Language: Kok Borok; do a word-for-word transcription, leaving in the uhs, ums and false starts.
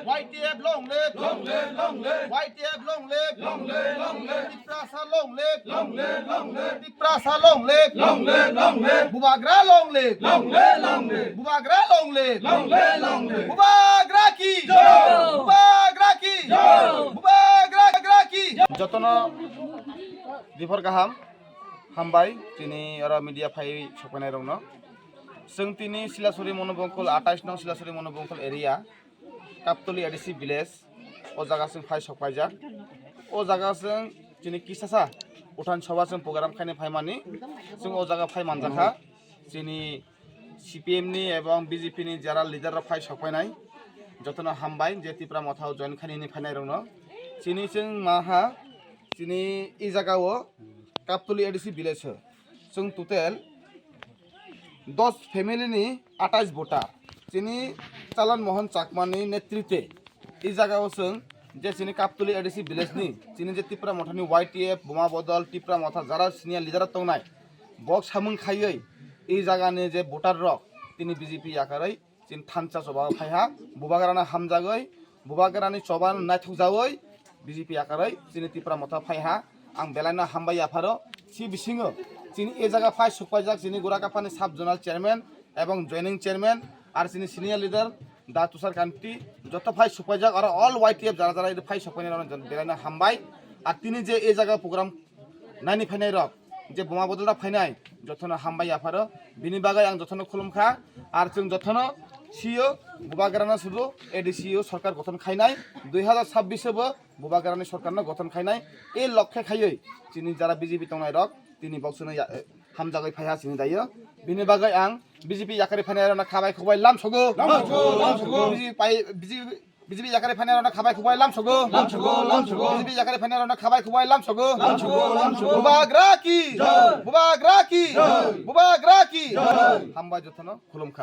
Y T F long live! Long live, long live! Y T F long live! Long live, long live! Tiprasa long live! Long live, long live! Tiprasa long live! Long live, long live! Bubagra long live! Long live, long live! Bubagra long live! Long live, long live! Bubagra ki! Jai! Bubagra ki! Jai! Bubagra, gra ki! Jotono diphar kaham, hambai, chini oro media phai sokphainairokno. Chwng tini Silasuri Monobongkol, atais nong Silasuri Monobongkol area, Kaptoli A D C village, o jaga chwng phai sokpaijak. O jaga chwng chini kisasa Uthan Sabha chwng program khaina phaimani, chwng o jaga phai manjakha. Chini C P M ni ebong B J P ni general leader rok phai sokpainai, jotono hambai je Tipra Motha o join khainani phainairokno. Chini chwng maha, chini i jaga o Kaptoli A D C village o chwng total dos family ni atais voter. Chini Chalan Mohan Chakma ni netritwe i jaga o chwng je chini Kaptoli A D C village ni chini je Tipra Motha ni Y T F, Buma Bodol, Tipra Motha jara senior leader tongnai, bok samung khaiwi i jaga ni je voter rok tini B J P yakarwi chini thansa choba phaiha, Bubagrano hamjagwi, Bubagrani choba naithokjawi B J P yakarwi chini Tipra Motha phaiha. Ang belaino hambai yapharo. Si bisingo chini e jaga phai sukpaijak chini Gorakaphani sub zonal chairman ebong joining chairman ar chini senior leader Da Tushar Kanti, joto phai sukpaijak aro all Y T F jara jara phai sukpainai rok belaino hambai. Ar tini je e jaga program naini phainai rok, je Buma Bodol da phainai, jotono hambai yapharo. Bini bagwi ang jotono khulumkha. Ar chwng jotono sio Bubagrano sudu A D C o sorkar gothon khainai, dui hazar sabbish o bo Bubagrani sorkarno gothon khainai. E lokkhe khaiwi chini jara B J P tongnai rok tini boksono ya-, hamjagwi phaiha chini daio. Bini bagwi ang B J P yakarwi phainai rokno khabai khubai lamsogo. Lamsogo, lamsogo. B J P pai-, B J P B J P yakarwi phainai rokno khabai khubai lamsogo. Lamsogo, lamsogo. B J P yakarwi phainai rokno khabai khubai lamsogo. Lamsogo, lamsogo. Bubagra ki! Jai! Bubagra ki! Jai! Bubagra ki! Jai! Hambai jotono khulumkha.